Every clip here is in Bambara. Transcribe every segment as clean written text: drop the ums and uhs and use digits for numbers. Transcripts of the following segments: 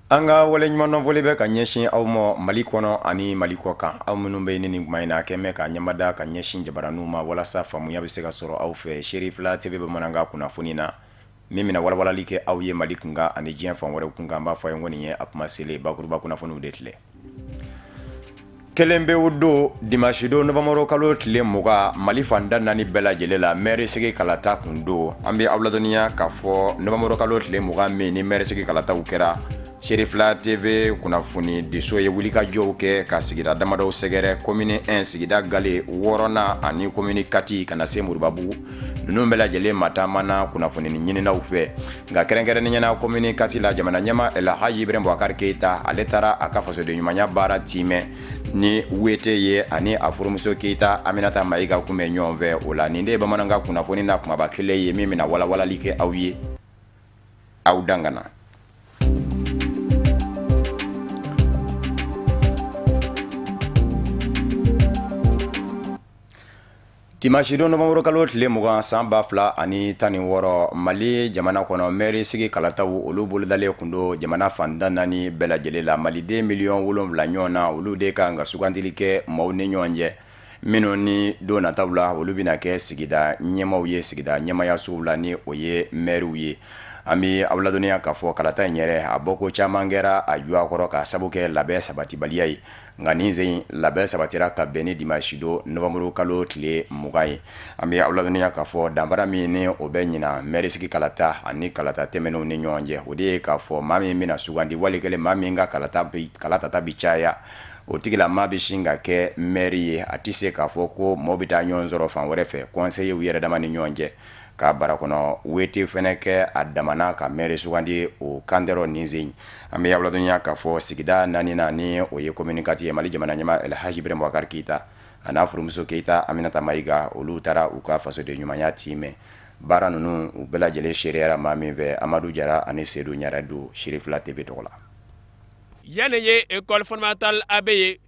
An ka waleɲumandɔn foli bɛ ka ɲɛsin aw ma Mali kɔnɔ ani Mali kɔ kan, aw minnu bɛ yen ni nin tuma in na kɛn bɛ ka ɲɛmada ka ɲɛsin jabaraninw ma walasa faamuya bɛ se ka sɔrɔ aw fɛ Serifila TV bamanankan kunnafoni na min bɛna walawalali kɛ aw ye Mali kunkan ani diɲɛ fan wɛrɛw kunkan. An b'a fɔ a ye ko nin ye a kuma selen bakuruba kunnafoniw de filɛ. Kelen pewu don dimanche don novembre kalo tile 20, Mali fan tan naani bɛɛ lajɛlen la, maire sigi kalata kun don. An bɛ aw ladɔnniya k'a fɔ novembre kalo tile 20 min ni maire sigi kalataw kɛra, Serifila TV kunnafoni diso ye wulikajɔw kɛ ka sigida damadɔw sɛgɛrɛ, commune 1 sigida gale wɔɔrɔnan ani commune 4 ka na se Moribabugu. Ninnu bɛɛ lajɛlen mataamana kunnafoni ɲininaw fɛ. Nka kɛrɛnkɛrɛnnenya na commune 4 la, jamana ɲɛmaa Elhaji Ibrahim Boubacar Keita, ale taara a ka fasoden ɲumanya baara tiimɛ ni wete ye ani a furumuso Keita Aminata Mayiga kun bɛ ɲɔgɔn fɛ o la. Nin de ye bamanankan kunnafoni na kumaba kelen ye min bɛna walawalali kɛ aw ye aw dangana. Dimanche don novembre kalo tile 20 san 2016, Mali jamana kɔnɔ, maire sigi kalataw olu bolodalen kun don jamana fan tan naani bɛɛ lajɛlen la. Maliden miliyɔn 7 ɲɔgɔn na, olu de kan ka sugandili kɛ maaw ni ɲɔgɔn cɛ minnu ni don nataw la olu bɛna kɛ sigida ɲɛmaaw ye sigida ɲɛmaayasow la, ni o ye maires ye. An bɛ aw ladɔnniya k'a fɔ kalata in yɛrɛ a bɔko caman kɛra a juwa kɔrɔ ka sabu kɛ labɛn sabatibaliya ye. Nka nin sen labɛn sabatira ka bɛn ni dimanche don novembre kalo tile 20 ye. An bɛ aw ladɔnniya k'a fɔ danfara min ni o bɛ ɲinan maire sigi kalata ani kalata tɛmɛnenw ni ɲɔgɔn cɛ, o de ye k'a fɔ maa min bɛna sugandi, wali kelen maa min ka kalata bɛ caya, o tigilamaa bɛ sin ka kɛ maire ye. A tɛ se k'a fɔ ko maaw bɛ taa ɲɔgɔn sɔrɔ fan wɛrɛ fɛ conseiller yɛrɛ dama ni ɲɔgɔn cɛ ka bara kɔnɔ wete fɛnɛ kɛ a damana ka maire sugandi o kantɛrɔ nin sen. An bɛ aw ladɔnniya k'a fɔ sigida naaninan ni o ye commune 4 ye, Mali jamana ɲɛmaa Elhaji Ibrahim Boubacar Keita a n'a furumuso Keita Aminata Mayiga, olu taara u ka fasoden ɲumanya tiimɛ. Baara ninnu u bɛɛ lajɛlen seereyara maa min fɛ, Amadu Jara ani Sedu Ɲarɛ don Serifila TV tɔgɔ la. Yan nin ye école fondamentale AB ye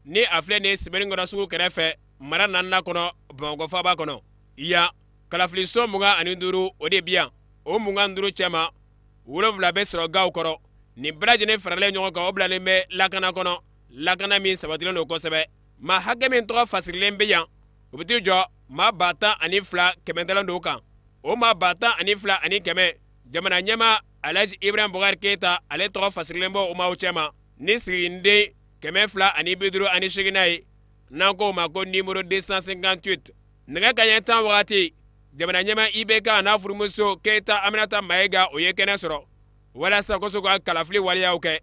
ni a filɛ nin ye Sebeninkɔrɔ sugu kɛrɛfɛ mara naaninan kɔnɔ Bamakɔ faaba kɔnɔ. Yan kalafiliso 25 o de bi yan. O 25 cɛma, 7 bɛ sɔrɔ gaw kɔrɔ. Nin bɛɛ lajɛlen faralen ɲɔgɔn kan, o bilalen bɛ lakana kɔnɔ, lakana min sabatilen don kosɛbɛ. Maa hakɛ min tɔgɔ fasirilen bɛ yan, o bɛ t'i jɔ maa 12,100 dalen don kan. O maa 12,100, jamana ɲɛmaa Alhaji Ibrahim Boubacar Keita, ale tɔgɔ fasirilen bɛ o maaw cɛma ni siginiden 258nan ye, n'an k'o ma ko numéro 258. Nɛgɛ kanɲɛ 10 wagati, jamana ɲɛmaa IBK n'a furumuso Keyita Aminata Mayiga, o ye kɛnɛ sɔrɔ walasa ko se ka kalafili waleyaw kɛ.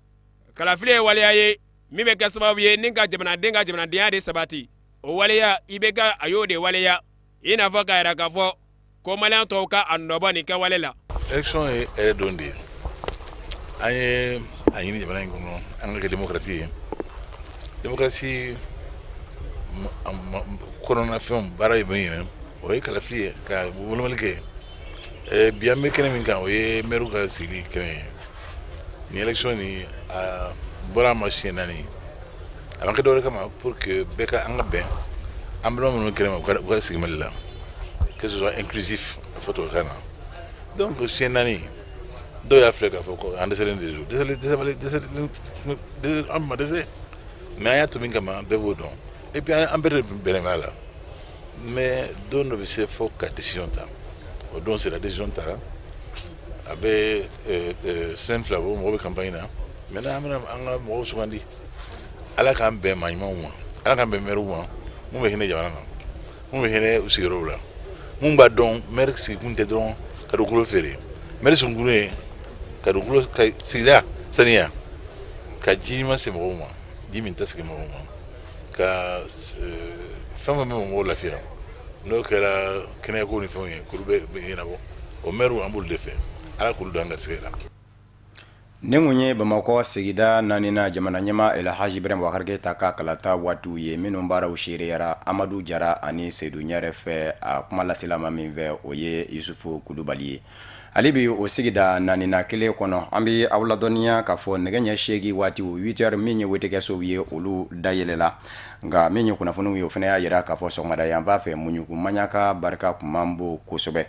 Kalafili ye waleya ye min bɛ kɛ sababu ye ni ka jamanaden ka jamanadenya de sabati. O waleya, IBK a y'o de waleya i n'a fɔ k'a yira k'a fɔ ko maliyɛn tɔw ka a nɔbɔ nin kɛwale la. Élection ye hɛrɛ don de ye. An ye a ɲini jamana in kɔnɔ an ka kɛ démocratie ye. Démocratie kɔnɔna fɛnw baara ye min ye, o ye kalafili ye ka wolomali kɛ. Bi an bɛ kɛnɛ min kan, o ye maire ka sigili kɛnɛ ye. Nin élection nin, a bɔra a ma siɲɛ naani. A ma kɛ dɔwɛrɛ kama pour que bɛɛ ka an ka bɛn an balima minnu kɛnɛ ma, u ka sigi Mali la, que ce soit inclusif a fɔ tubabukan na. Donc siɲɛ naani, dɔw y'a filɛ k'a fɔ ko an dɛsɛlen de don. Dɛsɛlen, dɛsɛbali, dɛsɛ, an ma dɛsɛ, mais an y'a to min kama, bɛɛ b'o dɔn. Et puis an bɛɛ de bɛnnen b'a la, mais don dɔ bɛ se fo ka décision ta. O don sera, décision tara. A bɛ semaine 2 bɔ, mɔgɔw bɛ campagne na. Maintenant an bɛna an ka mɔgɔw sugandi. Ala k'an bɛn maa ɲumanw ma, Ala k'an bɛn maires ma mun bɛ hinɛ jamana na, mun bɛ hinɛ u sigiyɔrɔw la, mun b'a dɔn maire sigikun tɛ dɔrɔn ka dugukolo feere. Maire sigikun ye ka dugukolo ka sigida saniya, ka ji ɲuman se mɔgɔw ma, ji min tɛ sigi mɔgɔw ma, ka fɛn fɛn bɛ mɔgɔw lafiya, n'o kɛra kɛnɛyako ni fɛnw ye, k'olu bɛ ɲɛnabɔ. O maires, an b'olu de fɛ. Ala k'olu don an garisɛgɛ la. Nin kun ye Bamakɔ sigida naaninan jamana ɲɛmaa Elhaji Ibrahim Boubacar Keita ka kalata waatiw ye minnu baaraw seereyara Amadu Jara ani Sedu Ɲɛrɛ fɛ. A kuma lasela ma min fɛ, o ye Yusufu Kulubali ye. Hali bi o sigida naaninan kelen kɔnɔ, an bɛ aw ladɔnniya k'a fɔ nɛgɛ ɲɛ 8 waatiw, 8 heures, min ye wetekɛsow ye, olu dayɛlɛla. Nka min ye kunnafoniw ye, o fana y'a jira k'a fɔ sɔgɔmada yanfan fɛ, muɲuku maɲaka barika tun man bon kosɛbɛ.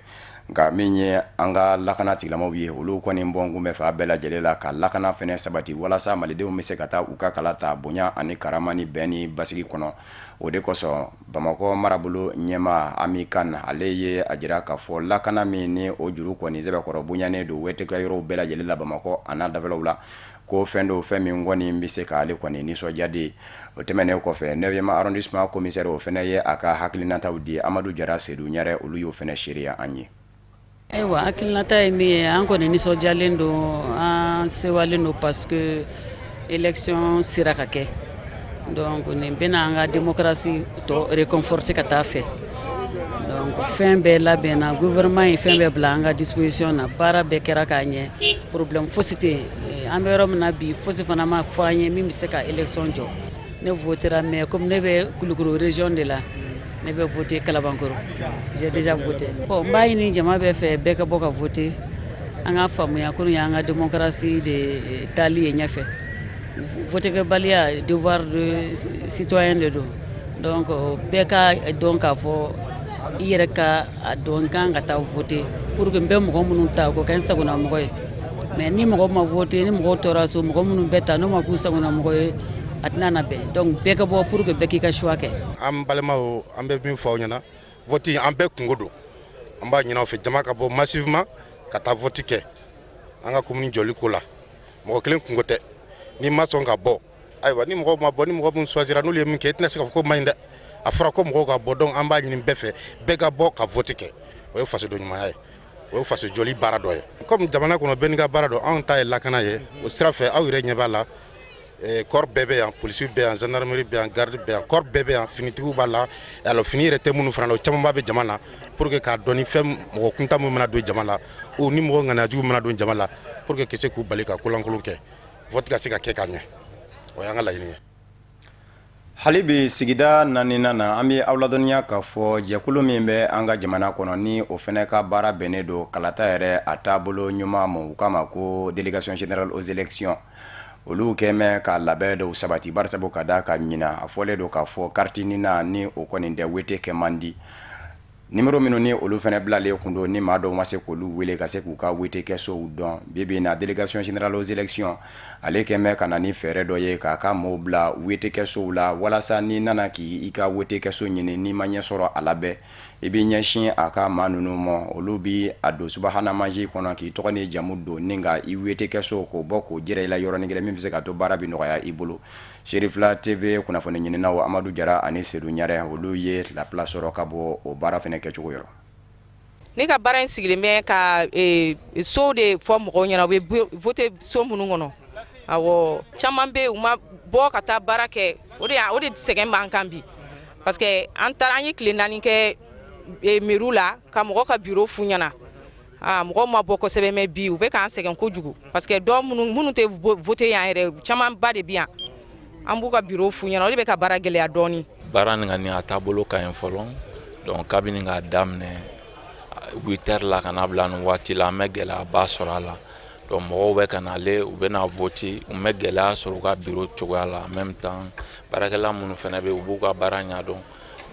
Nka min ye an ka lakana tigilamaw ye, olu kɔni bɔnkun bɛ fan bɛɛ lajɛlen la ka lakana fɛnɛ sabati walasa malidenw bɛ se ka taa u ka kala ta bonya ani karama ni bɛn ni basigi kɔnɔ. O de kosɔn, Bamakɔ marabolo ɲɛmaa Ami Kan, ale ye a jira k'a fɔ lakana min ni o juru kɔni sɛbɛkɔrɔ bonyanen don wotekɛyɔrɔw bɛɛ lajɛlen la Bamakɔ an'a dafɛlaw la, ko fɛn don, fɛn min kɔni bɛ se k'ale kɔni nisɔndiya de. O tɛmɛnen kɔfɛ, 9e arrondissement commissaire, o fana ye a ka hakilinataw di. Amadu Jara, Sedu Ɲarɛ, olu y'o fana seereya an ye. Ayiwa, hakilinata ye min ye, an kɔni nisɔndiyalen don, an sewalen don, parce que élection sera ka kɛ. Donc nin bɛna an ka démocratie tɔ réconforter ka taa fɛ. Donc fɛn bɛɛ labɛnna, gouvernement ye fɛn bɛɛ bila an ka disposition na, baara bɛɛ kɛra k'a ɲɛ, problème fosi tɛ yen. An bɛ yɔrɔ min na bi, fosi fana ma fɔ an ye min bɛ se ka élection jɔ. Ne votera, mais comme ne bɛ Kulukoro région de la, ne bɛ voter Kalabankoro, j'ai déjà voté. Bon, n b'a ɲini jama bɛɛ fɛ, bɛɛ ka bɔ ka voter. An ka faamuya ko nin y'an ka démocratie de taali ye ɲɛfɛ. Votekɛbaliya, devoir de citoyen de don. Donc bɛɛ ka dɔn k'a fɔ i yɛrɛ ka a dɔn kan ka taa voter pour que n bɛ mɔgɔ minnu ta k'o kɛ n sagona mɔgɔ ye. Mais ni mɔgɔ ma voter, ni mɔgɔw tora so, mɔgɔ minnu bɛ ta, n'o ma k'u sagona mɔgɔ ye, a tɛna na bɛn. Donc bɛɛ ka bɔ pour que bɛɛ k'i ka choix kɛ. An balimaw, an bɛ min fɔ aw ɲɛna, vote, an bɛɛ kungo don. An b'a ɲini aw fɛ, jama ka bɔ massivement ka taa vote kɛ an ka commune jɔli ko la. Mɔgɔ kelen kungo tɛ. N'i ma sɔn ka bɔ, ayiwa, ni mɔgɔw ma bɔ, ni mɔgɔ min choisira, n'olu ye min kɛ, i tɛna se ka fɔ ko man ɲi dɛ. A fɔra ko mɔgɔw ka bɔ. Donc an b'a ɲini bɛɛ fɛ, bɛɛ ka bɔ ka vote kɛ. O ye fasoden ɲumanya ye, o ye faso jɔli baara dɔ ye. Comme jamana kɔnɔ, bɛɛ n'i ka baara dɔn, anw ta ye lakana ye. O sira fɛ, aw yɛrɛ ɲɛ b'a la, corps bɛɛ bɛ yan, polisiw bɛ yan, gendarmerie bɛ yan, garde bɛ yan, corps bɛɛ bɛ yan, finitigiw b'a la. Alors fini yɛrɛ tɛ minnu fana la, o camanba bɛ jama na pour que k'a dɔn ni fɛn mɔgɔ kuntan min mana don jama la ou ni mɔgɔ ŋaniyajugu mana don jama la, pour que ka se k'u bali ka kolankolon kɛ, vote ka se ka kɛ ka ɲɛ. O y'an ka laɲini ye. Hali bi sigida naaninan na, an bɛ aw ladɔnniya k'a fɔ jɛkulu min bɛ an ka jamana kɔnɔ, ni o fana ka baara bɛnnen don kalata yɛrɛ a taabolo ɲuman ma, u k'a ma ko Délégation générale aux élections, olu kɛmɛ ka labɛn dɔw sabati, barisabu ka da ka ɲina a fɔlen don k'a fɔ carte NINA ni o kɔni tɛ, wote kɛ man di. Numéro minnu ni olu fana bilalen kun don, ni maa dɔw ma se k'olu wele ka se k'u ka wote kɛsow dɔn, bi bi na, Délégation générale aux élections, ale kɛmɛ ka na ni fɛɛrɛ dɔ ye k'a ka maaw bila wote kɛsow la, walasa n'i nana k'i ka wote kɛso ɲini, n'i ma ɲɛ sɔrɔ a la bɛɛ, i b'i ɲɛsin a ka maa ninnu ma. Olu bi a don subahana mansin kɔnɔ k'i tɔgɔ ni jamu don ni ka i wote kɛso k'o bɔ k'o jira i la yɔrɔnin kelen, min bɛ se ka to baara bɛ nɔgɔya i bolo. Serifila TV kunnafoni ɲininaw Amadu Jara ani Sedu Ɲarɛ, olu ye lafila sɔrɔ ka bɔ o baara fana kɛcogo yɔrɔ. Ne ka baara in sigilen bɛ ka so de fɔ mɔgɔw ɲɛna, u bɛ voter so minnu kɔnɔ. Awɔ, caman bɛ yen, u ma bɔ ka taa baara kɛ. O de sɛgɛn b'an kan bi, parce que an taara, an ye tile 4 kɛ mairie la ka mɔgɔ ka bureau f'u ɲɛna. Aa, mɔgɔw ma bɔ kosɛbɛ, mais bi u bɛ k'an sɛgɛn kojugu, parce que dɔw minnu tɛ voter yan yɛrɛ, camanba de bɛ yan, an b'u ka bureau f'u ɲɛna. O de bɛ ka baara gɛlɛya dɔɔni. Baara nin kɔni, a taabolo ka ɲi fɔlɔ. Donc kabini k'a daminɛ 8 heures la ka na bila nin waati la, an bɛ gɛlɛyaba sɔrɔ a la. Donc mɔgɔw bɛ ka nale, u bɛ na voter, u bɛ gɛlɛya sɔrɔ u ka bureau cogoya la. En même temps, baarakɛla minnu fana bɛ yen, u b'u ka baara ɲɛdɔn.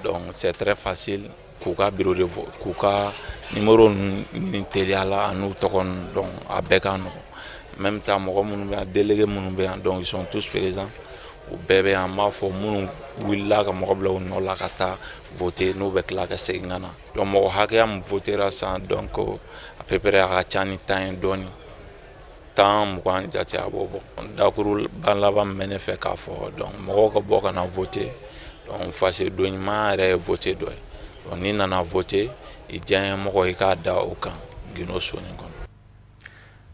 Donc c'est très facile k'u ka bureau de k'u ka numéro ninnu ɲini teliya la an'u tɔgɔ ninnu. Donc a bɛɛ ka nɔgɔn. En même temps, mɔgɔ minnu bɛ yan, délégué minnu bɛ yan, donc ils sont tous présents, u bɛɛ bɛ yan. An b'a fɔ minnu wulila ka mɔgɔ bila u nɔ la ka taa voter, n'u bɛ tila ka segin ka na. Donc mɔgɔ hakɛya min votera sisan, donc à peu près a ka ca ni 10 ye dɔɔni, 10, 20 jate a b'o bɔ. Dakuruba laban min bɛ ne fɛ k'a fɔ, donc mɔgɔw ka bɔ ka na voter. Donc fasoden ɲuman yɛrɛ ye voter dɔ ye. Donc n'i nana voter, i diyaɲɛ mɔgɔ, i k'a da o kan gindo sonin kɔnɔ.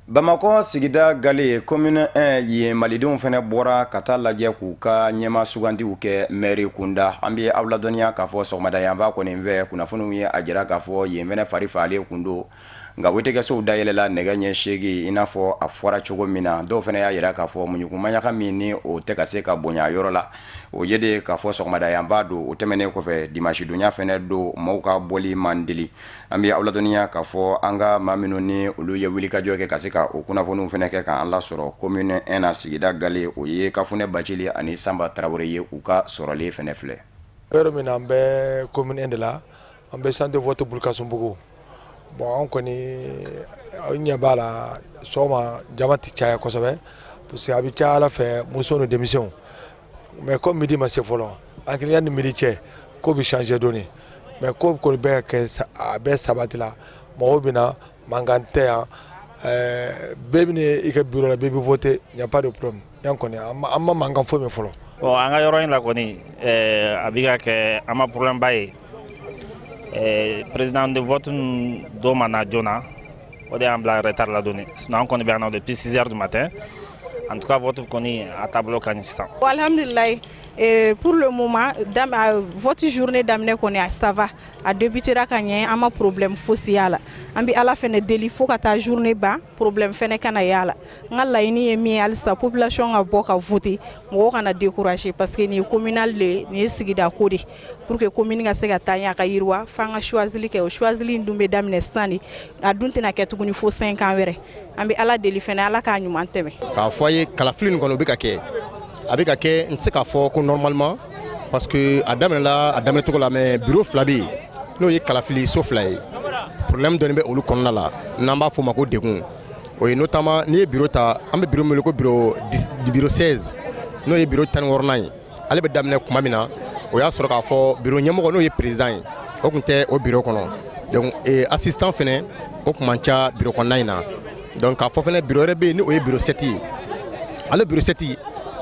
Bamakɔ sigida Gale, commune 1, yen malidenw fana bɔra ka taa lajɛ k'u ka ɲɛma sugandiw kɛ mɛri kunda. An bɛ aw ladɔnniya k'a fɔ sɔgɔmada yanfan kɔni fɛ, kunnafoniw ye a jira k'a fɔ yen fana fari fagalen kun don, nka wotekɛsow dayɛlɛla nɛgɛ ɲɛ 8, i n'a fɔ a fɔra cogo min na. Dɔw fana y'a jira k'a fɔ muɲukumaɲaga min ni o tɛ ka se ka bonya yɔrɔ la, o ye de k'a fɔ sɔgɔmada yanfan don. O tɛmɛnen kɔfɛ, dimanche donya fana don, maaw ka bɔli man deli. An bɛ aw ladɔnniya k'a fɔ an ka maa minnu ni olu ye wulikajɔ kɛ ka se ka o kunnafoniw fana kɛ k'an lasɔrɔ commune 1 na, sigida Gale, o ye Kafunɛ Bacili ani Sanba Tarawele ye. U ka sɔrɔlen fana filɛ. Yɔrɔ min na, an bɛ commune 1 de la, an bɛ centre de vote Bulukasumbugu. Bon, an kɔni, aw ɲɛ b'a la, sɔgɔma jama tɛ caya kosɛbɛ parce que a bɛ caya ala fɛ muso ni denmisɛnw. Mais comme midi ma se fɔlɔ, an hakili ni midi cɛ ko bɛ changer dɔɔni. Mais ko kɔni bɛ ka kɛ, a bɛɛ sabati la, mɔgɔw bɛ na, mankan tɛ yan, bɛɛ bɛ i ka bureau la, bɛɛ bɛ voter, il n'y a pas de problème. Yan kɔni, an ma mankan foyi mɛn fɔlɔ. Bon, an ka yɔrɔ in la kɔni, a bɛ ka kɛ, an ma problème ba ye. Président de vote dɔw ma na joona, o de y'an bila retard la dɔɔni. Sinon an kɔni bɛ yan nɔ depuis 6 heures du matin. En tout cas, vote kɔni, a taabolo ka ɲi sisan. Alhamdulilayi, pour le moment, vote journée daminɛ kɔni, ça va, a débutera ka ɲɛ, an ma problème fosi y'a la. An bɛ Ala fɛnɛ deli fo ka taa journée ban, problème fɛnɛ kana y'a la. N ka laɲini ye min ye halisa, population ka bɔ ka voter, mɔgɔw kana décourager, parce que nin ye communal de ye, nin ye sigida ko de. Pour que commune ka se ka taa ɲɛ, a ka yiriwa, f'an ka choisili kɛ. O choisili in dun bɛ daminɛ sisan de, a dun tɛna kɛ tuguni fo 5 ans wɛrɛ. An bɛ Ala deli fɛnɛ, Ala k'a ɲuman tɛmɛ. K'a fɔ a ye, kalafili nin kɔni, o bɛ ka kɛ, a bɛ ka kɛ, n tɛ se k'a fɔ ko normalement, parce que a daminɛla a daminɛ cogo la. Mais bureau fila bɛ yen, n'o ye kalafili so fila ye, problème dɔɔni bɛ olu kɔnɔna la, n'an b'a fɔ o ma ko degun. O ye notamment, n'i ye bureau ta, an bɛ bureau min wele ko bureau 16, n'o ye bureau 16nan ye, ale bɛ daminɛ tuma min na, o y'a sɔrɔ k'a fɔ bureau ɲɛmɔgɔ, n'o ye président ye, o tun tɛ o bureau kɔnɔ. Donc assistant fɛnɛ, o tun man ca bureau kɔnɔna in na. Donc k'a fɔ fɛnɛ, bureau wɛrɛ bɛ yen, ni o ye bureau 7 ye. Ale bureau 7,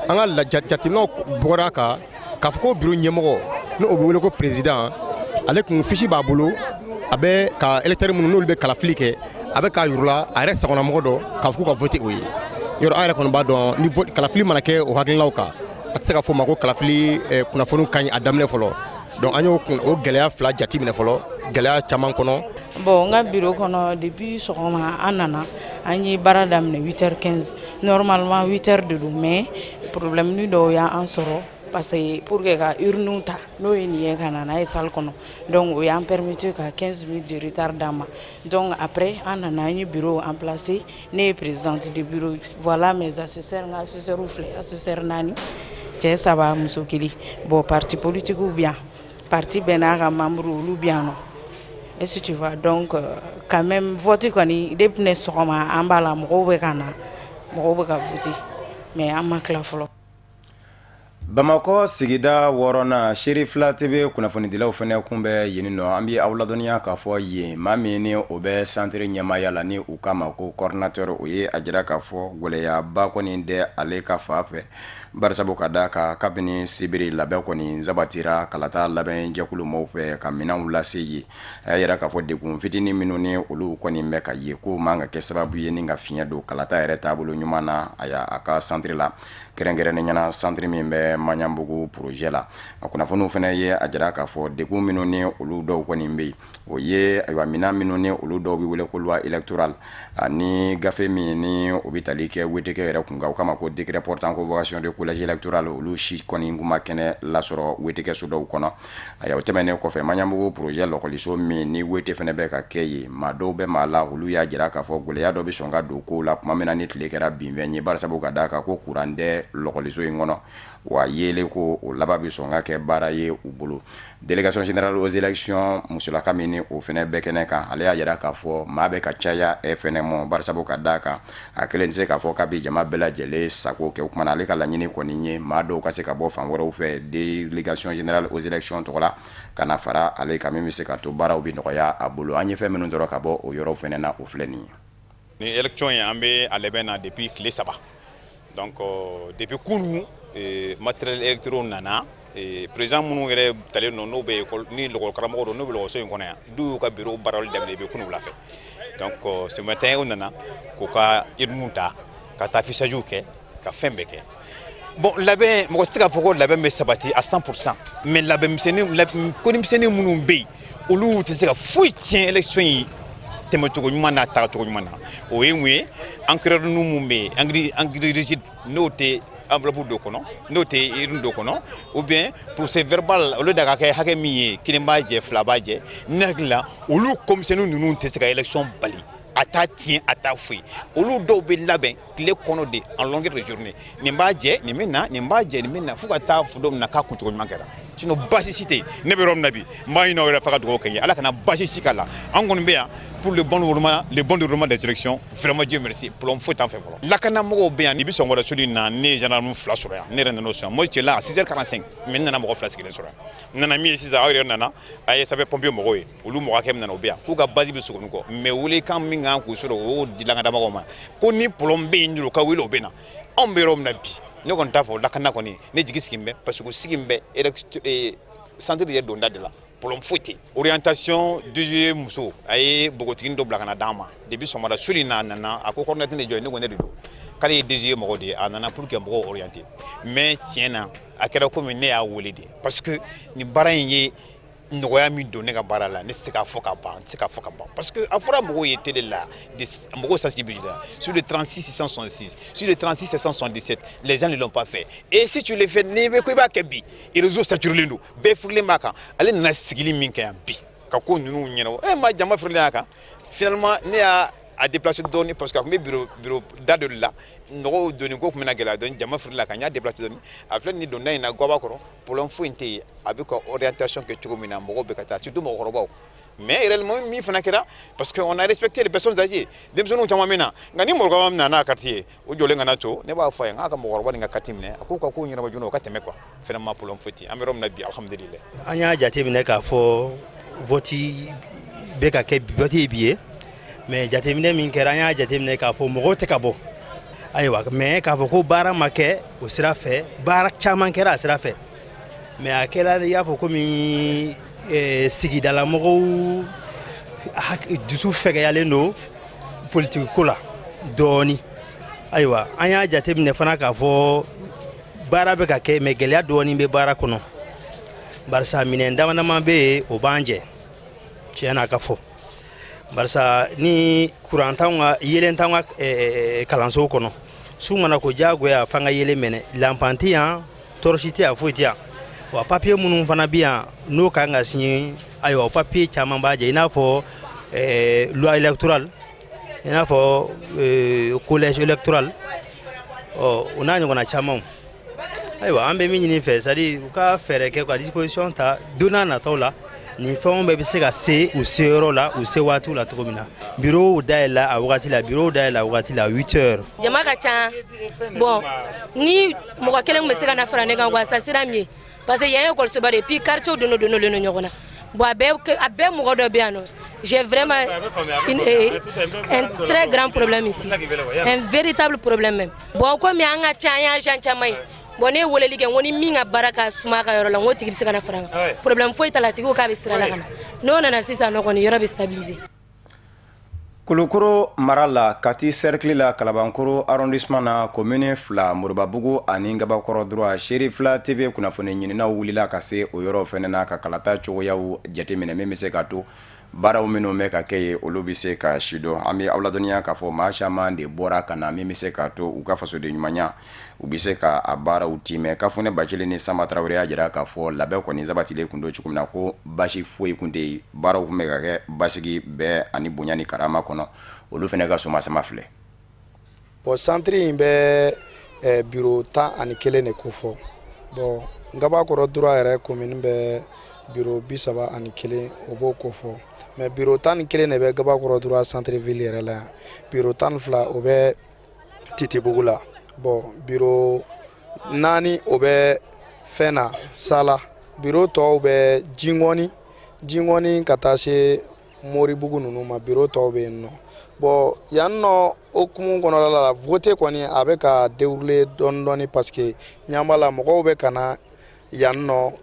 an ka jateminɛw bɔra a kan k'a fɔ ko bureau ɲɛmɔgɔ, n'o bɛ wele ko président, ale kun fiche b'a bolo, a bɛ ka électeur minnu n'olu bɛ kalafili kɛ, a bɛ k'a yir'u a yɛrɛ sagonamɔgɔ dɔ k'a fɔ k'u ka voter o ye. Yɔrɔ an yɛrɛ kɔni b'a dɔn, ni kalafili mana kɛ o hakilinaw kan, a tɛ se ka fɔ o ma ko kalafili kunnafoniw ka ɲi a daminɛ fɔlɔ. Donc an y'o o gɛlɛya fila jate minɛ fɔlɔ, gɛlɛya caman kɔnɔ. Bon, n ka bureau kɔnɔ, depuis sɔgɔma an nana, an ye baara daminɛ 8h15. Normalement 8h de don, mais problème ni dɔw y'an sɔrɔ, parce que pour que ka urne ta, n'o ye nin ye, ka na n'a ye salle kɔnɔ, donc o y'an permettre ka 15 minutes de retard d'an ma. Donc après, an nana, an ye bureau en placé. Ne ye présidente de bureau, voilà mes assesseurs. N ka assesseurs filɛ, assesseur naani, cɛ saba, muso kelen. Bon, parti politique bɛ yan, parti bɛɛ n'a ka membre, olu bɛ yan nɔ. Est-ce que tu vois? Donc quand même, vote kɔni, depuis ne sɔgɔma an b'a la, mɔgɔw bɛ ka na, mɔgɔw bɛ ka voter, mais an ma tila fɔlɔ. Bamakɔ sigida wɔɔrɔnan, Seeri fila TV kunnafonidilaw fana kun bɛ yen nɔ. An bɛ aw ladɔnniya k'a fɔ yen, maa min ni o bɛ centre ɲɛmaaya la, ni u k'a ma ko coordinateur, o ye a jira k'a fɔ gɛlɛyaba kɔni tɛ ale ka fan fɛ, barisabu ka da kan, kabini sibiri labɛn kɔni sabatira kalata labɛnjɛkulu maaw fɛ ka minɛnw lase yen. A y'a jira k'a fɔ degun fitinin minnu ni olu kɔni bɛ ka ye, k'o man ka kɛ sababu ye ni ka fiɲɛ don kalata yɛrɛ taabolo ɲuman na a ka centre la, kɛrɛnkɛrɛnnen ɲɛna centre min bɛ Maɲanbugu projet la. A kunnafoniw fana ye a jira k'a fɔ degun minnu ni olu dɔw kɔni bɛ yen, o ye ayiwa minɛn minnu ni olu dɔw bɛ wele ko loi électorale, ani gafe min ni o bɛ tali kɛ WTK yɛrɛ kun kan, o kama ko décret portant convocation de collège électoral, olu si kɔni kun ma kɛnɛ lasɔrɔ WTK so dɔw kɔnɔ. Ayiwa, o tɛmɛnen kɔfɛ, Maɲanbugu projet lɔkɔliso min ni WT fana bɛ ka kɛ yen, maa dɔw bɛ maa la, olu y'a jira k'a fɔ gɛlɛya dɔ bɛ sɔn ka don kow la tuma min na ni tile kɛra binfɛn ye, barisabu ka d'a kan ko kuran tɛ lɔkɔliso in kɔnɔ, wa yeelen ko o laban bɛ sɔn ka kɛ baara ye u bolo. Délégation générale aux élections musolaka min ni o fana bɛ kɛnɛ kan, ale y'a jira k'a fɔ maa bɛ ka caya e fɛnɛ mɔ, barisabu ka d'a kan a kelen tɛ se k'a fɔ k'a bɛ jama bɛɛ lajɛlen sago kɛ. O kumana, ale ka laɲini kɔni ye maa dɔw ka se ka bɔ fan wɛrɛw fɛ délégation générale aux élections tɔgɔ la ka na fara ale kan, min bɛ se ka to baaraw bɛ nɔgɔya a bolo. An ye fɛn minnu sɔrɔ ka bɔ o yɔrɔw fana na, o filɛ nin ye. Ni élection ye, an bɛ a labɛn na depuis tile 3. Donc depuis kunun, matériel électoraux nana. Président minnu yɛrɛ talen don, n'o bɛ école ni l'école karamɔgɔ don, n'u bɛ lakɔliso in kɔnɔ yan, d'u y'u ka bureau baarali daminɛ depuis kunun wula fɛ. Donc ce matin, u nana k'u ka urne ta ka taa affichage kɛ, ka fɛn bɛɛ kɛ. Bon, labɛn, mɔgɔ tɛ se k'a fɔ ko labɛn bɛ sabati à 100%, mais labɛn misɛnnin, ko misɛnnin minnu bɛ yen, olu tɛ se ka foyi tiɲɛ élection in tɛmɛcogo ɲuman n'a tagacogo ɲuman na. O ye mun ye? Encreur ninnu mun bɛ yen, encre rigide, n'o tɛ enveloppe dɔ kɔnɔ, n'o tɛ urne dɔ kɔnɔ, ou bien procès verbal, olu da ka kɛ hakɛ min ye, kelen b'a jɛ, fila b'a jɛ, ne hakili la, olu commissaire ninnu tɛ se ka élection bali, a t'a tiɲɛ, a t'a foyi. Olu dɔw bɛ labɛn tile kɔnɔ de, en longueur de journée, nin b'a jɛ, nin bɛ na, nin b'a jɛ, nin bɛ na, fo ka taa fo don min na k'a kuncogo ɲuman kɛra. Sinon baasi si tɛ yen. Ne bɛ yɔrɔ min na bi, n b'a ɲini aw yɛrɛ fɛ ka dugawu kɛ n ye, Ala kana baasi si k'a la. An kɔni bɛ yan. Pour le bon déroulement des élections, vraiment, Dieu merci, problème foyi t'an fɛ fɔlɔ. Lakanamɔgɔw bɛ yan. Ni bɛ sɔgɔmada soli na, ne ye gendarme fila sɔrɔ yan. Ne yɛrɛ nan'o sɔrɔ. Moi, j'étais là à 6h45, mais n nana mɔgɔ fila sigilen sɔrɔ yan. N nana min ye sisan, aw yɛrɛ nana, a ye sapeur pompier mɔgɔw ye, olu mɔgɔ hakɛ min nana, o bɛ yan, k'u ka base bɛ Sogoni kɔ. Mais welekan min kan k'u sɔrɔ, o y'o di lakanamɔgɔw ma ko ni problème bɛ yen dɔrɔn, u ka wele, o bɛ na. Anw bɛ yɔrɔ min na bi, ne kɔni t'a fɔ lakana kɔni, ne jigi sigi bɛ, parce que sigi bɛ centre yɛrɛ donda de la, problème foyi tɛ. Orientation DG muso, a ye npogotiginin dɔ bila ka na d'an ma depuis sɔgɔmada soli na. A nana, a ko coordinateur de jɔ ye. Ne ko ne de don, k'ale ye DG mɔgɔ de ye. A nana pour que mɔgɔw orienter, mais tiɲɛ na, a kɛra komi ne y'a wele de, parce que nin baara in ye nɔgɔya min don ne ka baara la, ne tɛ se k'a fɔ ka ban, n tɛ se k'a fɔ ka ban, parce que a fɔra mɔgɔw ye télé la, mɔgɔw sensibilisé sur le 36 666, sur le 36 777. Les gens ne l'ont pas fait. Et si tu le fais, n'i bɛ ko i b'a kɛ bi, réseau saturé don, bɛɛ firilen b'a kan. Ale nana sigili min kɛ yan bi ka ko ninnu ɲɛnabɔ, e ma jama firilen a kan. Finalement, ne y'a a déplacé dɔɔni, parce que a tun bɛ bureau da dɔ de la, nɔgɔw donni ko tun bɛna gɛlɛya dɔɔni, jama firila kan, n y'a déplacé dɔɔni. A filɛ nin donda in na Gaba kɔrɔ, problème foyi tɛ yen. A bɛ ka orientation kɛ cogo min na, mɔgɔw bɛ ka taa, surtout mɔgɔkɔrɔbaw. Mais réellement, min fana kɛra, parce que on a respecté les personnes âgées, denmisɛnninw caman bɛ na, nka ni mɔgɔkɔrɔba min nana n'a carte ye, o jɔlen kana to. Ne b'a fɔ a ye n k'a ka mɔgɔkɔrɔba nin ka carte minɛ, a k'u ka ko ɲɛnabɔ joona, o ka tɛmɛ quoi. Vraiment, problème foyi tɛ yen. An bɛ yɔrɔ min na bi, alhamdulilayi. An y'a jateminɛ k'a fɔ vote bɛ ka kɛ, vote ye bi ye, mais jateminɛ min kɛra, an y'a jateminɛ k'a fɔ mɔgɔw tɛ ka bɔ. Ayiwa, mais k'a fɔ ko baara ma kɛ o sira fɛ, baara caman kɛra a sira fɛ, mais a kɛra i y'a fɔ komi sigidalamɔgɔw dusu fɛgɛyalen don politiki ko la dɔɔni. Ayiwa, an y'a jateminɛ fana k'a fɔ baara bɛ ka kɛ, mais gɛlɛya dɔɔni bɛ baara kɔnɔ, barisa minɛn dama dama bɛ yen, o b'an jɛ tiɲɛ na ka fɔ, barisa ni kuran t'anw ka, yeelen t'anw ka kalansow kɔnɔ, su mana ko diyagoya f'an ka yeelen mɛnɛ, lanpan tɛ yan, torche tɛ yan, foyi tɛ yan. Wa papiye minnu fana bɛ yan n'o kan ka signer, ayiwa, o papiye caman b'a jɛ, i n'a fɔ loi électorale, i n'a fɔ collège électoral, ɔ o n'a ɲɔgɔnna camanw. Ayiwa, an bɛ min ɲini fɛ, c'est à dire u ka fɛɛrɛ kɛ ka disposition ta don n'a nataw la, nin fɛnw bɛɛ bɛ se ka se u seyɔrɔ la, u se waatiw la cogo min na. Bureau dayɛlɛla a wagati la, bureau dayɛlɛla a wagati la, 8 heures. Jama ka ca. Bon, ni mɔgɔ kelen tun bɛ se ka na fara ne kan quoi, ça sera mieux, parce que yan ye ekɔlisoba de ye, puis quartier donna donnalen don ɲɔgɔn na. Bon, a bɛɛ mɔgɔ dɔ bɛ yan nɔ. J'ai vraiment un très grand problème ici, un véritable problème même. Bon, komi an ka ca, an ye agent caman ye. Bon, ne ye weleli kɛ, n ko ni min ka baara ka suma a ka yɔrɔ la, n ko tigi bɛ se ka na fara n kan, problème foyi t'a la. A tigi ko k'a bɛ sira la ka na. N'o nana sisan nɔ kɔni, yɔrɔ bɛ stabiliser. Kulukoro mara la, Kati cercle la, Kalabankoro arrondissement na, commune fila, Moribabugu ani Gabakɔrɔ droit, Seeri fila TV kunnafoni ɲininaw wulila ka se o yɔrɔ fɛnɛ na ka kalata cogoyaw jateminɛ, min bɛ se ka to baaraw minnu bɛ ka kɛ ye, olu bɛ se ka sidɔn. An bɛ aw ladɔnniya k'a fɔ maa caman de bɔra ka na, min bɛ se k'a to u ka fasoden ɲumanya, u bɛ se ka a baaraw timɛ. Kafunɛ Bacili ni Sanba Tarawele y'a jira k'a fɔ labɛn kɔni sabatilen kun don cogo min na, ko basi foyi kun tɛ yen, baaraw tun bɛ ka kɛ basigi bɛɛ ani bonya ni karama kɔnɔ. Olu fana ka somasama filɛ. Bon, centre in bɛ bureau 11 de kofɔ. Bon, Ngabakɔrɔ droit yɛrɛ commune bɛ bureau 31, o b'o kofɔ, mais bureau 11 de bɛ Gabakɔrɔ droit centre ville yɛrɛ la yan. Bureau 12, o bɛ Titibugu la. Bon, bureau naani, o bɛ fɛn na Sala. Bureau tɔw bɛ Jingɔni, Jingɔni ka taa se Moribugu ninnu ma, bureau tɔw bɛ yen nɔ. Bon, yan nɔ hokumu kɔnɔna la, vote kɔni a bɛ ka dérouler dɔɔni dɔɔni, parce que ɲɛ b'a la mɔgɔw bɛ ka na yan nɔ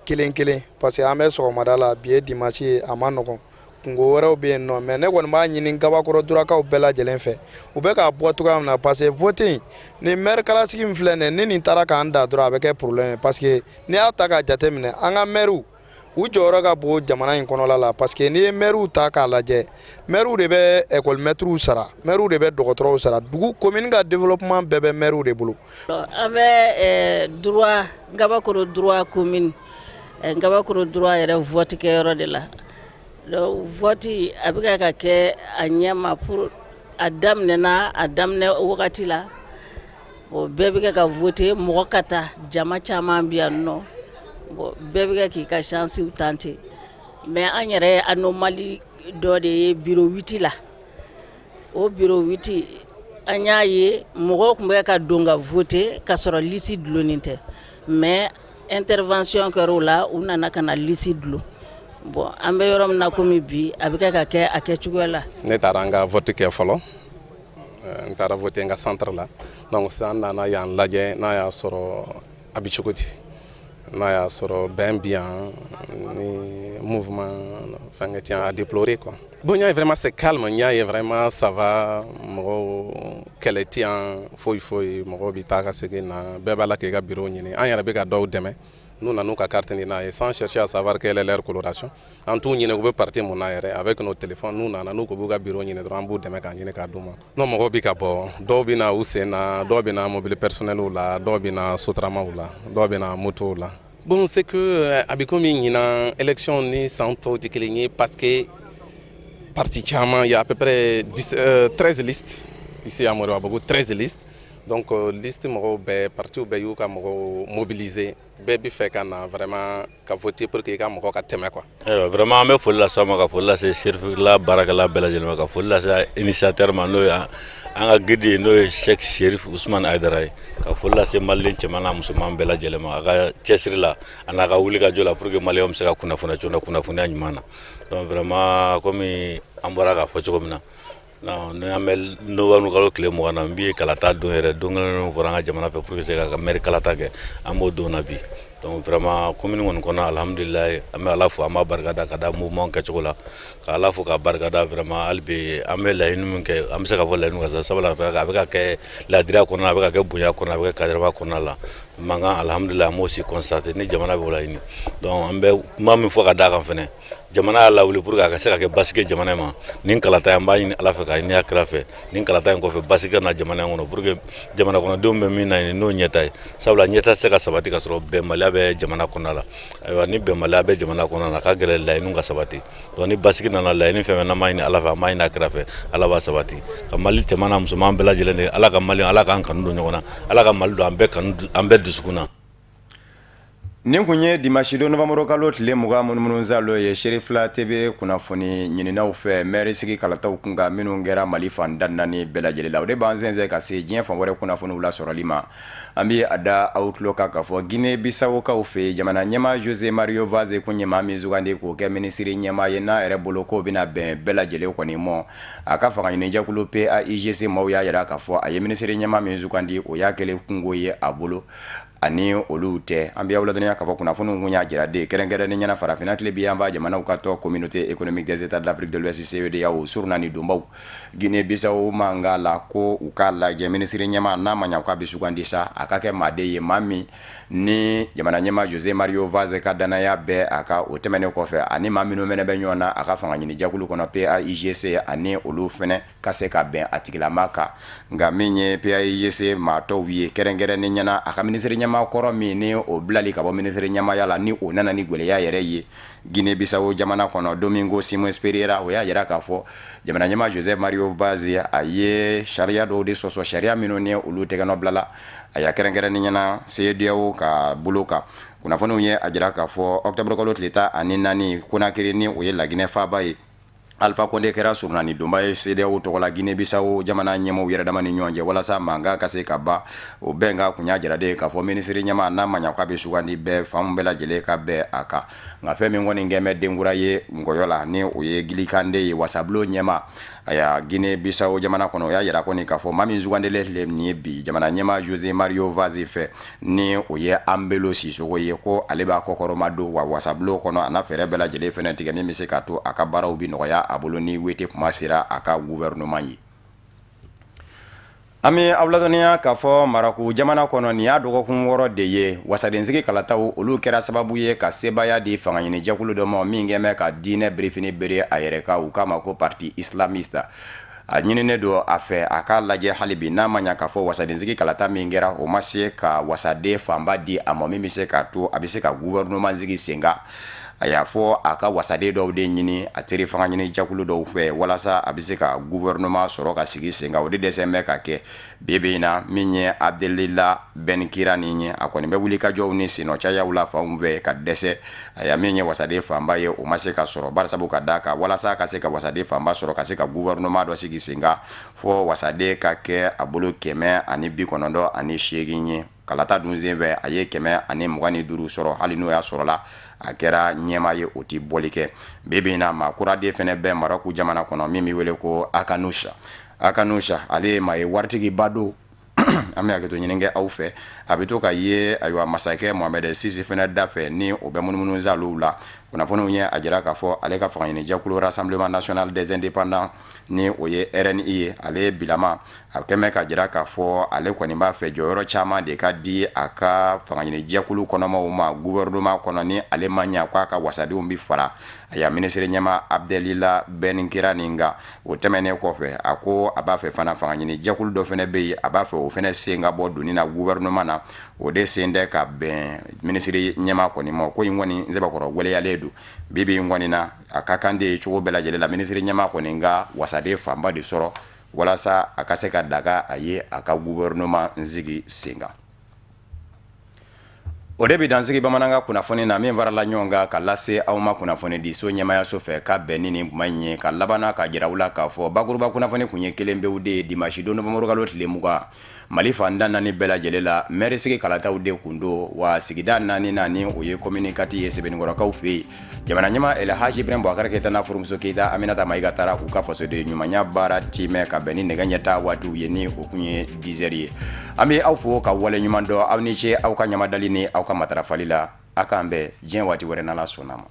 kelen kelen, parce que an bɛ sɔgɔmada la, bi ye dimanche ye, a ma nɔgɔn, kungo wɛrɛw bɛ yen nɔ. Mais ne kɔni b'a ɲini Gabakɔrɔ Durakaw bɛɛ lajɛlen fɛ, u bɛ k'a bɔ cogoya min na, parce que vote in ni maire kalasigi min filɛ nin ye, ni nin taara k'an da dɔrɔn, a bɛ kɛ problème ye, parce que n'i y'a ta k'a jateminɛ, an ka maires, u jɔyɔrɔ ka bon jamana in kɔnɔla la, parce que n'i ye maires ta k'a lajɛ, maires de bɛ école maîtres sara, maires de bɛ dɔgɔtɔrɔw sara, dugu commune ka développement bɛɛ bɛ maires de bolo. An bɛ droit, Gabakoro droit commune, Gabakoro droit yɛrɛ vote kɛyɔrɔ de la. Donc vote a bɛ ka kɛ a ɲɛ ma pour a daminɛna, a daminɛ wagati la. Bon, bɛɛ bɛ kɛ ka voter, mɔgɔ ka taa, jama caman bɛ yan nɔ. Bon, bɛɛ bɛ kɛ k'i ka chance tenter, mais an yɛrɛ ye anomalie dɔ de ye bureau 8 la. O bureau 8, an y'a ye mɔgɔw tun bɛ ka don ka voter ka sɔrɔ liste dulonnen tɛ, mais intervention kɛra o la, u nana ka na liste dulon. Bon, an bɛ yɔrɔ min na komi bi, a bɛ kɛ ka kɛ a kɛcogoya la. Ne taara n ka vote kɛ fɔlɔ. N taara voter n ka centre la. Donc sisan n nana yan lajɛ n'a y'a sɔrɔ a bɛ cogo di, n'a y'a sɔrɔ bɛn bi yan ni mouvement fɛnkɛ ti yan à déplorer quoi. Bon, n y'a ye vraiment c'est calme, n y'a ye vraiment ça va, mɔgɔw kɛlɛ ti yan, foyi foyi, mɔgɔw bɛ taa ka segin na, bɛɛ b'a la k'i ka bureau ɲini. An yɛrɛ bɛ ka dɔw dɛmɛ n'u nana n'u ka carte ni n'a ye sans chercher à savoir quelle est leur coloration. An t'u ɲini u bɛ parti mun na yɛrɛ. Avec nos téléphones, n'u nana n'u ko b'u ka bureau ɲini dɔrɔn, an b'u dɛmɛ k'a ɲini k'a d'u ma. Non, mɔgɔw bɛ ka bɔ, dɔw bɛ na u sen na, dɔw bɛ na mobili personnel la, dɔw bɛ na sotaramaw la, dɔw bɛ na motow la. Bon, c'est que a bɛ komi ɲinan élection ni san tɔw tɛ kelen ye, parce que parti caman, il y a à peu près 10, 13 listes ici à Moribabougou, 13 listes. Donc liste mɔgɔw bɛɛ, partiw bɛɛ y'u ka mɔgɔw mobiliser, bɛɛ bɛ fɛ ka na vraiment ka voter pour que i ka mɔgɔ ka tɛmɛ quoi. Ayiwa, vraiment an bɛ foli lase aw ma, ka foli lase Serifila baarakɛla bɛɛ lajɛlen ma, ka foli lase initiateur ma, n'o ye an ka guide ye, n'o ye Cheikh Cherif Ousmane Haidara ye, ka foli lase maliden cɛman n'a musoman bɛɛ lajɛlen ma a ka cɛsiri la a n'a ka wuli ka jɔ la pour que maliyɛnw bɛ se ka kunnafoniya cogo min na, kunnafoniya ɲuman na. Donc vraiment, komi an bɔra k'a fɔ cogo min na, ni an bɛ novembre kalo tile 20 na, n bi ye kalata don yɛrɛ, don kelen fɔra an ka jamana fɛ pour que se ka maire kalata kɛ, an b'o don na bi. Donc vraiment, commune kɔni kɔnɔ, alhamdulilayi, an bɛ Ala fo, an b'a barikada ka da mouvement kɛcogo la, ka Ala fo k'a barikada. Vraiment, hali bi an bɛ laɲini min kɛ, an bɛ se k'a fɔ laɲini ka sa, sabula a bɛ ka kɛ ladiriya kɔnɔna, a bɛ ka kɛ bonya kɔnɔ, a bɛ kɛ cadrement kɔnɔna la, mankan, alhamdulilayi, an b'o si constater ni jamana b'o laɲini. Donc an bɛ kuma min fɔ ka d'a kan fɛnɛ, jamana y'a lawuli pour que a ka se ka kɛ basigi jamana ma. Nin kalata in, an b'a ɲini Ala fɛ k'a ɲini a kira fɛ, nin kalata in kɔfɛ, basigi ka na jamana in kɔnɔ pour que jamana kɔnɔdenw bɛ min na n'o ɲɛta ye, sabula ɲɛta tɛ se ka sabati ka sɔrɔ bɛnbaliya bɛ jamana kɔnɔna la. Ayiwa, ni bɛnbaliya bɛ jamana kɔnɔna na, a ka gɛlɛn laɲiniw ka sabati. Donc ni basigi nana, laɲini fɛn fɛn n'an b'a ɲini Ala fɛ, an b'a ɲini a kira fɛ, Ala b'a sabati ka Mali cɛman n'a musoman bɛɛ lajɛlen de. Ala ka Mali, Ala k'an kanu don ɲɔgɔn na, Ala ka Mali don an bɛɛ kanu, an bɛɛ dusukun na. Nin kun ye dimanche don novembre kalo tile 20 munumunusaalo ye, Serifila TV kunnafoni ɲininaw fɛ maire sigi kalataw kun kan minnu kɛra Mali fan tan naani bɛɛ lajɛlen la. O de b'an sɛnsɛn ka se diɲɛ fan wɛrɛ kunnafoniw lasɔrɔli ma. An bɛ a da aw tulo kan k'a fɔ Guinée Bissau-kaw fɛ, jamana ɲɛmaa José Mario Vaz kun ye maa min sugandi k'o kɛ minisiri ɲɛmaa ye, n'a yɛrɛ bolo k'o bɛna bɛn bɛɛ lajɛlen kɔni mɔ. A ka fanga ɲinijɛkulu PAIGC maaw y'a jira k'a fɔ a ye minisiri ɲɛmaa min sugandi, o y'a kɛlen kungo ye a bolo ani olu tɛ. An bɛ aw ladɔnniya k'a fɔ kunnafoniw kun y'a jira de kɛrɛnkɛrɛnnen ɲɛna, farafinna tile bi an b'a jamanaw ka tɔn Communauté économique des États de l'Afrique de l'Ouest, CEDEAO, surunani donbaw Guinée Bissau mankan la ko u k'a lajɛ minisiri ɲɛmaa n'a ma ɲa k'a bɛ sugandi sa, a ka kɛ maaden ye, maa min ni jamana ɲɛmaa José Mario Vaz ka danaya bɛɛ a ka. O tɛmɛnen kɔfɛ, ani maa minnu fɛnɛ bɛ ɲɔgɔn na a ka fanga ɲini jɛkulu kɔnɔ PAIGC, ani olu fɛnɛ ka se ka bɛn a tigilama kan. Nka min ye PAIGC maa tɔw ye, kɛrɛnkɛrɛnnen ɲɛna a ka minisiri ɲɛmaa kɔrɔ min ni o bilali ka bɔ minisiri ɲɛmaaya la, ni o nana ni gɛlɛya yɛrɛ ye Guinée Bissau jamana kɔnɔ, Domingo Simões Pereira, o y'a jira k'a fɔ jamana ɲɛmaa José Mario Vaz a ye sariya dɔw de sɔsɔ, sariya minnu ni olu tɛgɛnɔ bilala a y'a kɛrɛnkɛrɛnnen ɲɛna CEDEAO ka bolo kan. Kunnafoniw ye a jira k'a fɔ octobre kalo tile 14, Conakry ni o ye Laginɛ faaba ye, Alpha Condé kɛra surunani donba ye CEDEAO tɔgɔ la Guinée Bissau jamana ɲɛmaaw yɛrɛ dama ni ɲɔgɔn cɛ, walasa mankan ka se ka ban. O bɛnkan kun y'a jira de k'a fɔ minisiri ɲɛmaa n'a ma ɲa k'a bɛ sugandi, bɛɛ fan bɛɛ lajɛlen ka bɛn a kan. Nka fɛn min kɔni kɛn bɛ denkura ye ngɔyɔ la, ni o ye Gili Kande ye, wasabulon ɲɛmaa aya Guinée Bissau jamana kɔnɔ, o y'a yira kɔni k'a fɔ maa min sugandilen filɛ nin ye bi jamana ɲɛmaa José Mario Vaz fɛ, ni o ye Embalo Sissoco ye, ko ale b'a kɔkɔrɔma don wa wasabulon kɔnɔ, a n'a fɛɛrɛ bɛɛ lajɛlen fɛnɛ tigɛ min bɛ se k'a to a ka baaraw bi nɔgɔya a bolo ni wete kuma sera a ka gouvernement ye. An bɛ aw ladɔnniya k'a fɔ Marɔku jamana kɔnɔ, nin y'a dɔgɔkun 6 de ye, wasadensigi kalataw olu kɛra sababu ye ka sebaaya di fanga ɲinijɛkulu dɔ ma min kɛn bɛ ka diinɛ birifini bere a yɛrɛ kan, u k'a ma ko parti islamiste. A ɲininen don a fɛ a k'a lajɛ hali bi n'a ma ɲa k'a fɔ wasadensigi kalata min kɛra, o ma se ka wasaden fanba di a ma min bɛ se k'a to a bɛ se ka gouvernement sigi sen kan. A y'a fɔ a ka wasaden dɔw de ɲini a teri fanga ɲini jɛkulu dɔw fɛ walasa a bɛ se ka gouvernement sɔrɔ ka sigi sen kan. O de dɛsɛ bɛ ka kɛ bi bi in na. Min ye Abdelilah Benkirane ye, a kɔni bɛ wulikajɔw ni sennɔ cayaw la fanw fɛ ka dɛsɛ. Aya, min ye wasaden fanba ye, o ma se ka sɔrɔ, barisabu ka d'a kan walasa ka se ka wasaden fanba sɔrɔ ka se ka gouvernement dɔ sigi sen kan, fɔ wasaden ka kɛ a bolo 198 ye. Kalata dun senfɛ, a ye 125 sɔrɔ. Hali n'o y'a sɔrɔla a kɛra ɲɛmaa ye, o tɛ bɔli kɛ. Bi bi in na, maa kura de fana bɛ Marɔku jamana kɔnɔ min bɛ wele ko Akhannouch. Akhannouch, ale ye maa ye, waritigiba don. An bɛ hakɛto ɲini kɛ aw fɛ. A bɛ to ka ye, ayiwa, masakɛ Mohamed VI fana da fɛ ni o bɛ munumunu zaliw la. Kunnafoniw ye a jira k'a fɔ ale ka fanga ɲini jɛkulu Rassemblement national des indépendants, ni o ye RNI ye, ale bilama a kɛmɛ ka jira k'a fɔ ale kɔni b'a fɛ jɔyɔrɔ caman de ka di a ka fanga ɲini jɛkulu kɔnɔmaw ma gouvernement kɔnɔ. Ni ale ma ɲa, k'a ka wasadenw bɛ fara, aya, minisiri ɲɛmaa Abdelilah Benkirane kan. O tɛmɛnen kɔfɛ, a ko a b'a fɛ fana fanga ɲini jɛkulu dɔ fana bɛ yen, a b'a fɛ o fana sen ka bɔ doni na gouvernement na. O de sen tɛ ka bɛn minisiri ɲɛmaa kɔni ma. Ko in kɔni sɛbɛkɔrɔ wɛlɛyalen don bi bi in kɔni na. A ka kan de ye cogo bɛɛ lajɛlen la, minisiri ɲɛmaa kɔni ka wasaden fanba de sɔrɔ walasa a ka se ka daga a ye a ka gouvernement sigi sen kan. O de bɛ dansigi bamanankan kunnafoni na min farala ɲɔgɔn kan ka lase aw ma kunnafoni di so ɲɛmayaso fɛ ka bɛn ni nin kuma in ye. Ka labanna ka jira u la k'a fɔ bakuruba kunnafoni kun ye kelen pewu de ye. Dimanche don nowanburukalo tile 20, Mali fan tan naani bɛɛ lajɛlen la, mɛri sigi kalataw de kun don. Wa sigida naani naani, o ye commune quatre ye Sebenikɔrɔkaw fɛ yen. Jamana ɲɛmaa El Hadj Ibrahim Boubacar Keita n'a furumuso Keita Aminata Mayiga taara u ka fasoden ɲumanya baara timɛ ka bɛn ni nɛgɛ ɲɛ tan waatiw ye, ni o kun ye 10 heures ye. An bɛ aw fo ka wale ɲuman dɔn. Aw ni ce aw ka ɲamadali ni aw ka matarafali la. A k'an bɛn diɲɛ waati wɛrɛ, n'Ala sɔnna ma.